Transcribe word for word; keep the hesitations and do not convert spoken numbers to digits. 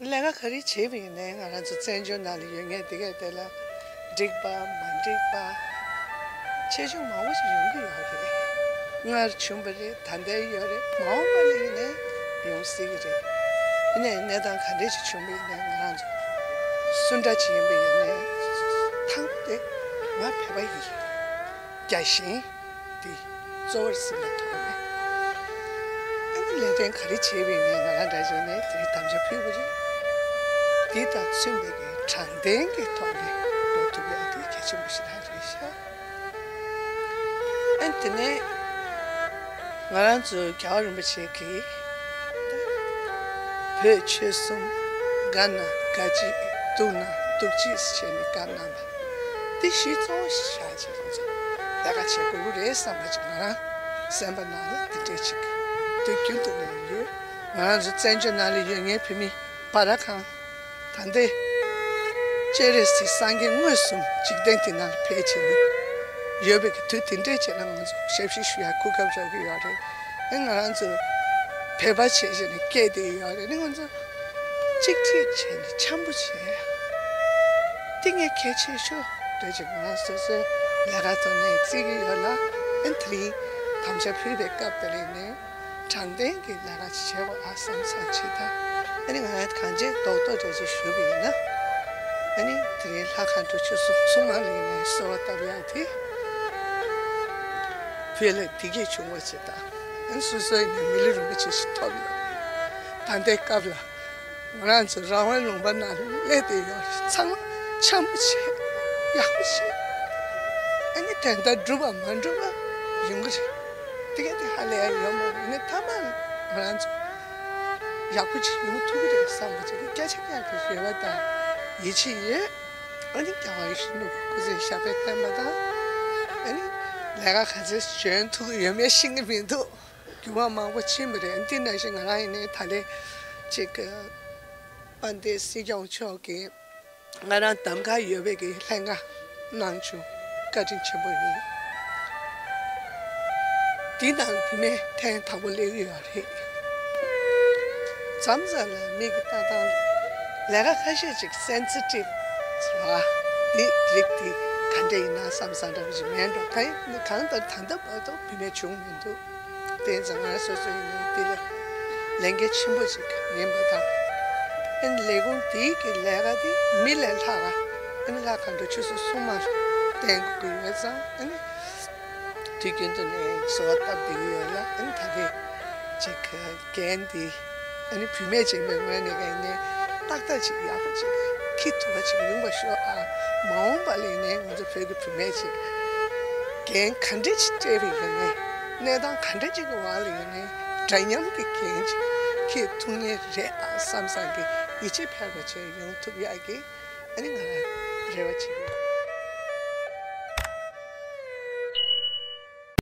ལས་ཀ་ག་རེ་བྱས་པ་ཡིན་ནའི་ང་རང་ཚོ་བཙན་བྱོལ་ནང་ལ་ཡོད་མཁན་དེ་གས་དེ་ལ་འགྲིག་པ་མ་འགྲིག་པ་ཆེ་ཆུང་མང་པོ་ཞིག་ཡོང་གི་ཡོད་རེད། སྔར་བྱུང་བ་རེད། ད་ལྟའི་ཡོད་རེད། མ་འོངས་པ་ལ་ཡིན་ནའི་ཡོང་སྲིད་ཀྱི་རེད། ཡིན་ནའི་གནས་སྟངས་ག་འདྲས་ཞིག་བྱུང་བ་ཡིན་ནའི་ང་རང་ཚོ་སུ་འདྲ་ཅིག་ཡིན་པ་ཡིན་ནའི་ཐང་དེ་ང་བོད་པ་ཡིན། རྒྱལ་ཞེན་དེ་གཙོ་བོར་ཟིན་པའི་ཐོག་ནས། ཨ་ནི་ལས་དོན་ག་རེ་བྱས་པ་ཡིན་ནའི་ང་རང་འདྲ་བྱས་ནས་དེ་རིང་དམ་བཅའ་ཕུལ་བ་རེད། དེ་དང་མཚུངས་པའི་གི་དྲང་བདེན་གྱི་ཐོག་ནས་འགྲོ་ཐུབ་ཡག་དེ་གལ་ཆེན་པོ་ཞིག་རང་རེད་ཤག་ཨ་ནི་དེ་ནས་ང་རང་ཚོ་རྒྱལ་བ་རིན་པོ་ཆེ་གིས་བོད་ཆོལ་གསུམ་དགའ་ན་དགའ་གཅིག་སྡུག་ན་སྡུག་གཅིག་ཟེར་བྱས་ནས་བཀའ་གནང་བ། དེ་གཞི་གཙོ་བོ་ཞིག་བཞག་བྱས་ང་ཚོ་ལས་ཀ་བྱེད་དགོས་ཀྱི་རེད་བསམ་པ་ཅིག་ང་རང་སེམས་པ་ནང་ལ་དེ་འདྲས་ཅིག་དུས་རྒྱུན་དུ་ནས་ཡོད། ང་རང་ཚོ་བཙན་བྱོལ་ནང་ལ་ཡོད་མཁན་བོད་མི་བར་ཁང་ད་ལྟའི་སྤྱན་རས་གཟིགས་སངས་རྒྱས་མངོན་སུམ་འཇིག་རྟེན་འདི་ནང་ལ་ཕེབས་བྱས་ནས་ཡོད་པའི་གི་དུས་དེ་འདྲས་བྱས་ན་ང་ཚོ་ཞབས་ཕྱི་ཞུ་ཡག་གོ་སྐབས་རག་གི་ཡོད་རེད། ཨེ་ང་རང་ཚོ་བོད་པ་བྱས་བྱས་ནས་སྐད་བསྡད་ཡོད་རེད། ཨེ་ང་ཚོ་གཅིག་སྒྲིལ་བྱས་ནས་འཆམ་པོ་བྱས། དེ་ངས་གལ་ཆེ་ཤོས་རེད་ཅེས་ང་རང་སོ་སོའི་ལས་ཀ་ཐོག་ནས་བརྩི་གི་ཡོད་ལ། ཨེ་དེ་རིང་དམ་བཅའ་ཕུལ་བའི་སྐབས་དེ་ལ་ནས་དྲང་བདེན་གྱི་ལས་ཀ་བྱེད་པ་ཨ་བསམ་བསམ་བྱེད་ད། ཨེ་ནི་ང་རང་གང་ཅི་རྡོག་རྡོག་འདྲ་ཅིག་ཞུས་པ་ཡིན་ན། ཨེ་ནི་དེ་རིང་ལྷ་མཁའ་འགྲོ་ཆོས་སྲུང་ཚང་མ་ལ་ཡིན་ནའི་གསོལ་བ་བཏབ་ཡག་དེ། བོད་ལ་བདེ་སྐྱིད་བྱུང་བ་བྱེད་ད། ཨེ་ནི་སོ་སོ་ཡིན་ནའི་མི་ལུས་རིན་པོ་ཆེ་ཞིག་ཐོབ་ཡོད་རེད། ད་ལྟའི་སྐབས་ལ་ང་རང་ཚོ་རང་དབང་ལུང་པ་ནང་སླེབས་བསྡད་ཡོད་རེད། ཚང་མ་འཆམ་པོ་བྱེད། ཡག་པོ་བྱེད། ཨ་ནི་དོན་དག་འགྲུབ་པ་མ་འགྲུབ་པ་ཡོང་གི་རེད། དེ་ག་དེ་ཧ་ལས་ཡ་ཡོད་མ་རེད། ཨ་ནི་མཐའ་མ་ང་རང་ཚོ་ཡག་པོ་ཅིག་ཡོང་ཐུབ་ཀྱི་རེད་བསམ་པ་ཅིག་སྐད་ཆ་བཀྱག་གི་རེ་བ་དང་ཡིད་ཆེས་ཡོད། ཨ་ནི་རྒྱལ་བ་ཡིད་བཞིན་ནོར་བུ་སྐུ་ཚེ་ཞབས་པད་བརྟན་པ་དང་། ཨ་ནི་ལས་ཀ་ག་ཚོད་འཇོན་ཐུབ་ཀྱི་ཡོད་མེད་ཤེས་ཀྱི་མི་འདུག་རྒྱུ་མ་མང་པོ་ཕྱིན་པ་རེད། འདི་ནང་བཞིན་ང་རང་ཡིན་ནའི་ད་ལན་ཅིག་དཔལ་ལྡན་སྲིད་སྐྱོང་མཆོག་གིས་ང་རང་གདམ་ག་ཡོད་པའི་གི་ལྷན་ཁང་གནང་བྱུང་། བཀའ་དྲིན་ཆེན་པོ་ཡིན། འདི་ནང་བུད་མེད་ཐེངས་དང་པོ་སླེབས་ཀྱི་ཡོད་རེད། མཚམས་མཚམས་ལ་མི་གི་ལྟ་སྟངས་ལས་ཀ་ཁ་ཤས་ཅིག་སེན་སི་ཊིབ་ཟེར་བ་འདི་རིགས་འདི་ག་འདྲ་ཡིན་ན་བསམ་བསམ་འདྲ་པོ་ཞིག་མེད་འགྲོ། གང་ཡིན་གང་ལྟར་ད་ལྟ་བར་དུ་བུད་མེད་བྱུང་མི་འདུག་དེ་ཙང་ང་སོ་སོ་ཡིན་ནའི་འདི་ལ་ལས་འགན་ཆེན་པོ་ཞིག་ཡིན་པ་དང་། ཨ་ནི་ལས་ཁུངས་འདིའི་གི་ལས་ཀ་འདི་མི་ལས་ལྷག་ག་ཨ་ནི་ལྷག་ག་འགྲོ་ཆུ་ཚོད་གསུམ་མ་བསྟན་དགོས་ཀྱི་ཡོད་ཙང་། ཨ་ནི་དུས་རྒྱུན་དུ་ནས་གསོལ་བ་བཏབ་བསྡད་ཀྱི་ཡོད་ལ། ཨ་ནི་ད་རེས་ཅིག་འགན་འདི་ཨ་ནི་བུད་མེད་ཅིག་མེད་ངོས་ནས་ག་ནས་ཏག་ཏག་ཅིག་ཡག་པོ་ཅིག་འཁྱེར་ཐུབ་པ་ཅིག་ཡོང་བ་ཤོག་ཨ། མ་འོངས་པ་ལ་ཡིན་ནའི་ང་ཚོ་བོད་ཀྱི་བུད་མེད་ཅིག་འགན་ག་འདྲ་ཅིག་སྤྲད་པ་ཡིན་ནའི་གནས་སྟངས་ག་འདྲ་ཅིག་གི་འོག་ལ་ཡིན་ནའི་འདྲ་མཉམ་གྱི་འགན་ཅིག་འཁྱེར་ཐུབ་ངེས་རེད་ཨ་བསམ་བསམ་གྱི་ཡིད་ཆེས་འཕེར་བ་ཅིག་ཡོང་ཐུབ་ཡག་གི་ཨ་ནི་ང་རེ་བ་བྱེད་ཀྱི་ཡོད།